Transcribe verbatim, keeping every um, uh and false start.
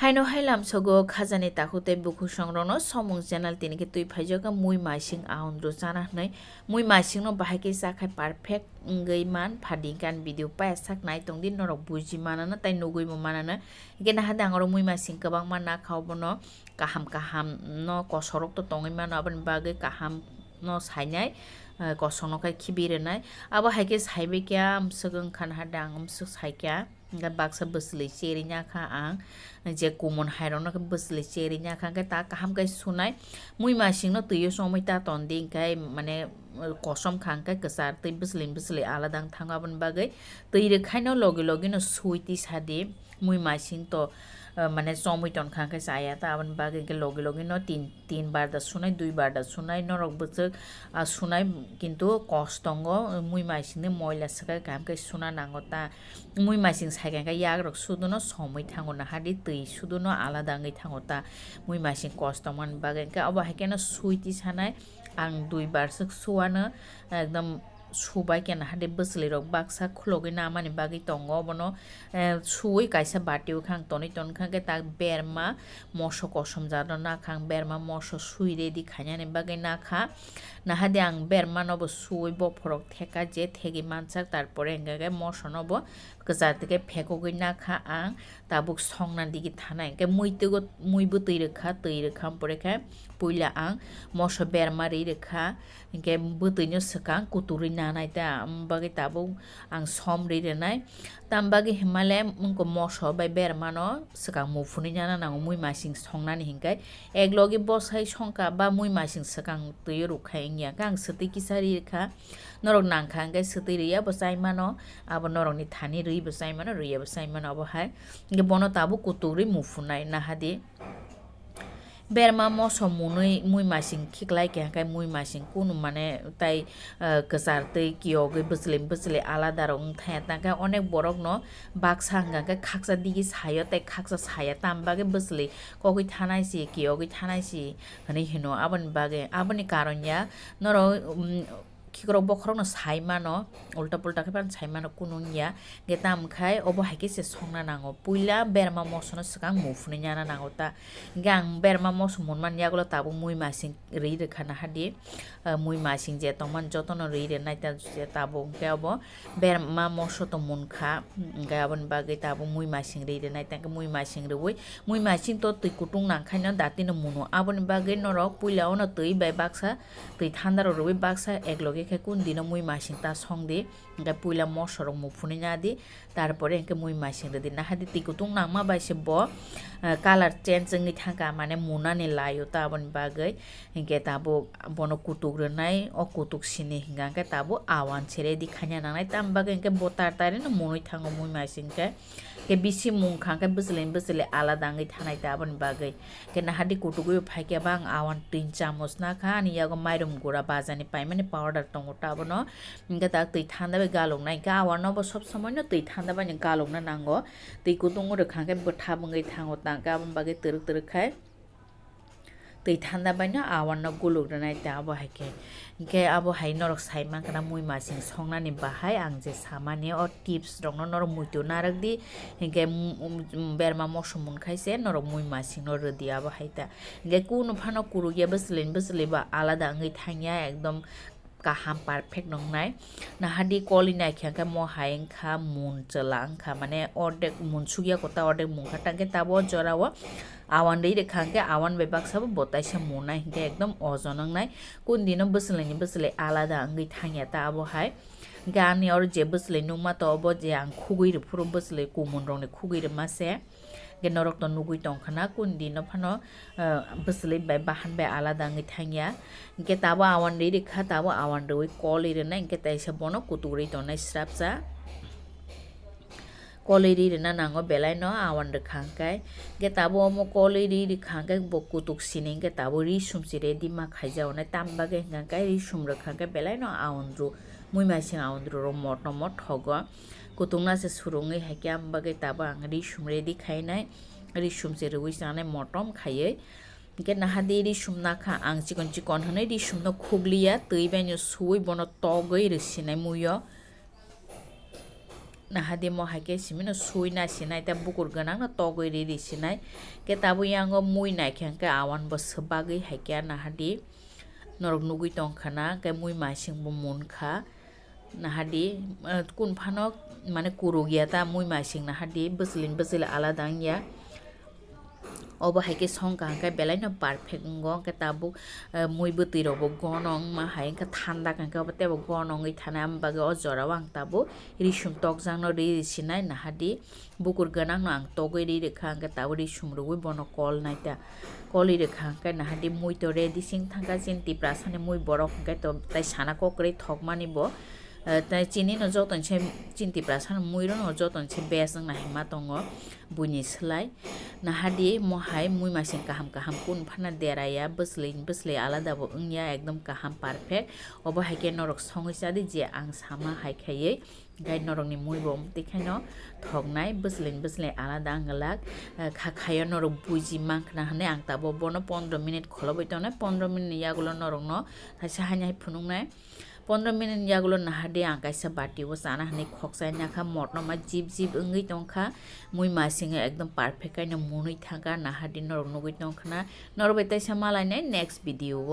Haino hai lamsogo khajani takhuk tei bukhuk songrokno somung channel tini khe twi phaijak mui masing aundru chana hwnwi. Mui masingno bahai khe chakhai perfect wngwi man phadi kan video paya sak nai tongdi norok buji manana tei nugwi bo manana. Hingke nahade ang oro mui masing kwbangma nakha obono kaham kaham no kosorok to tongwi mano aboni bagwi kaham no sainai, eh, kosokno khe khibi rwnai. Abo hai khe saibai khe amswk wngkha nahade ang amswk saikha. Hingke baksa bwswlwi cherwi nyakha ang, je kumun hairokno khe bwswlwi cherwi nyakha, hingke ta kaham khe sunai. Mui masingno twiyo chomwi ta tondi, hingke mane kosom kha, hingke kwchar tei bwswlwi bwswlwi alada wng thango, aboni bagwi twi rwkhaino logi logino sui tisadi. Mui masing to, eh, mane chomwi tonkha, hingke chaya ta, aboni bagwi hingke logi logino tin tin bar da sunai, dui bar da sunai, norok bwswk, ah, sunai, kintu kos tongo, mui masingni moila swkha kaham khe suna nango ta. Mui masing saikha khe yagrok suduno somwi thango, nahadi twi suduno alada wngwi thango ta. Mui masing kos tongmani bagwi hwnkhe obo hai kheno sui tisanai ang dui bar swk suano ekdom subai khe nahadi bwswlwi rok baksa khulogwi namani bagwi tongo obono, eh, suwi kaisa bati o khe ang tonwi tonkha khe ta berma moso kosom jat no nakha ang berma moso sui ready khainani bagwi nakha. Nahadi ang berma no bo suwi bophorok theka je thegwi mansak, tarpore hingke khe moso no bo kwchar tike phekogwi nakha ang tabuk songna digi thanai. Hingke mui twigo, mui bwtwi rwkha, twi rwkha, ampore khe puila ang moso berma ri rwkha, hingke bwtwi no swkang kuturwi nanai ta, am bagwi tabuk ang som ri rwnai. Tam bagwi himale wngkha moso bai berma no swkang muphunwi nana nango mui masing songnani hingke. Ek logi bosai songkha ba mui masing swkang twi rwkha wngya khe ang swtwi kisa ri rwkha. Norok nangkha hingke swtwi rwya bo chai mano, abo norokni thani rwi bo chai mano, rwya bo chai mano obo hai. Hingke bono tabuk kuturwi muphunai nahadi. Berma moso munwi mui masing khiklai khe hingke mui masing kunu mane tai, eh, kwchar twi kiyogwi bwchwlwi bwchwlwi alada rok wng thaya. Tangkhe onek borok no baksa hingka khe khaksa digi sayo tei khaksa saya, tam bagwi bwchwlwi kogwi thanai si, kiyogwi thanai si hwnwi hino. Aboni bagwi, aboni karon ya norok, um, khikrok bokhorok no sai mano, ulta pulta khe phano sai mano, kunu wngya. Hingke tam khai obo hai khe se songna nango. Puila berma moso no swkang muphunwi nana nango ta. Hingke ang berma moso munmani yagulo tabuk mui masing rwi rwkha nahadi. Ah, mui masing je tongmani jotono rwi rwnai ta je tabuk hingke obo berma moso to munkha. Hingke aboni bagwi tabuk mui masing rwi rwnai ta hingke mui masing rwi mui masing to twi kutung nangkhaino datino muno. Aboni bagwi norok puila ono twi bai baksa twi thanda rok rwui baksa ek loge khe kun dino mui masing ta song di, hingke puila moso rok muphunwi na di, tarpore hingke mui masing rwdi. Nahadi twi kutung nangma bai se bo, eh, colour change wngwi thangkha, mane munani laio ta, aboni bagwi hingke tabuk bono kutuk rwnai, o kutuk sini hingka hingke tabuk awan se ready khaina nangnai, tam bagwi hingke bo tar tarino munwi thango mui masing khe. Khe bisi mungkha khe bwchwlwi bwchwlwi alada wngwi thanai ta aboni bagwi. Khe nahadi kutugwi phaikhe ba ang awan tin chamoch nakha, ani yago mairum gura bajani paimani powder tongo ta abono. Hingke ta twi thanda bai galuknai, hingke awan no bo sob somoi no twi thanda bai galukna nango. Twi kutung rwkha khe bwthap wngwi thango ta, hingke aboni bagwi twrwk twrwk khai. Twi thanda bai no awan no guluk rwnai ta abo hai khe. Hingke abo hai norok sai mankha na mui masing songnani bahai ang je samani o tips rok no norok muitu narwk di. Hingke, um, um, berma moso mun khai se norok mui masing no rwdi abo hai ta. Hingke kunu phano kuruk ya bwchwlwi bwchwlwi ba alada wngwi thangya ekdom kaham perfect nongnai. Nahadi koli naikha khe mo hai wngkha mun chwla wngkha, mane ordek mun sukya kota ordek mungkha, tangkhe tabo jorao awan rwi rwkha hwnkhe awan bai baksa bo bo taisa munai hwnkhe ekdom ojon wngnai. Kundino bwchwlwini bwchwlwi alada wngwi thangya ta abo hai. Hwnkhe ani oro je bwchwlwi nukma to obo je ang khugui rwphuru bwchwlwi kumun rokni khugui rwma se. Hingke norok to nugui tongkha na, kundino phano, eh, bwchwlwi bai bahan bai alada wngwi thangya. Hingke tabo awan rwi rwkha, tabo awan rwi kolwi rwnai, hingke taisa bono kutuk rwi tongnai srapsa. Kolwi rwi rwna nango belai no awan rwkha hingkai. Hingke tabo omo kolwi rwi rwkha hingke bo kutuk sini hingke tabo ri sum se ready ma khaijak onai, tam bagwi hingka hingke ri sum rwkha hingke belai no awan rw, mui masing awan rw rw motom o thogo. Kutung na se surungwi hai khe, ang bagwi tabuk ang risum ready khainai, risum se rwui chanai motom khaiwi. Hingke nahadi risum nakha, ang chikon chikon hwnwi risum no khugliya, twi bai no suwi bono togwi rwsinai muiyo. Nahadi mo hai khe simino sui nai sinai, tei bukur gwnang no togwi ri ri sinai. Khe tabuk yango mui nai khe hwnkhe awan bo swbagwi hai khe nahadi norok nugwi tong kha na, hwnkhe mui masing bo mun kha. Nahadi, eh, kun phano mane kuruk ya ta mui masing nahadi bwswlwini bwswlwi alada wng ya. Obo hai khe song kaham khe belai no perfect wngo, hwnkhe tabuk, eh, mui bwtwi rok bo gono wngma hai wngkha, thanda kaham khe obo teibo gono wngwi thanai, aboni bagwi o jora o ang tabuk risum tokjak no ri ri sinai nahadi. Bukur gwnang no ang togwi ri rwkha, hwnkhe tabuk risum rwui bono kol nai ta, kolwi rwkha, hwnkhe nahadi mui to ready sing thangkha chini Tiprasa ni mui borok, hwnkhe to tai sana kok kwrwi thokmani bo. Eh, tai chini no joto ni se chini Tiprasa ni mui rok no joto ni se best wngna hinma tongo buini slai. Nahadi mo hai mui masing kaham kaham kun phano deraya, bwswlwi bwswlwi alada bo wngya, ekdom kaham perfect. Obo hai khe norok songwi chadi je ang sama hai khaiwi, gai norok ni mui bo twi khaino thoknai, bwswlwi bwswlwi alada wng glak. Eh, kha khaio norok buji mankha na hinwi ang tabuk bono pondro minute kholobwi tongnai, pondro minute ni yagulo norok no kaisa haino hai phunuknai. Pondro minute yagulo nahadi ang kaisa bati o chana hinwi khokchai nakha, motno ma jip jip wngwi tongkha, mui masing ekdom perfect kaino munwi thangkha, nahadi norok nugwi tongkha na, norok bai teisa malainai next video o.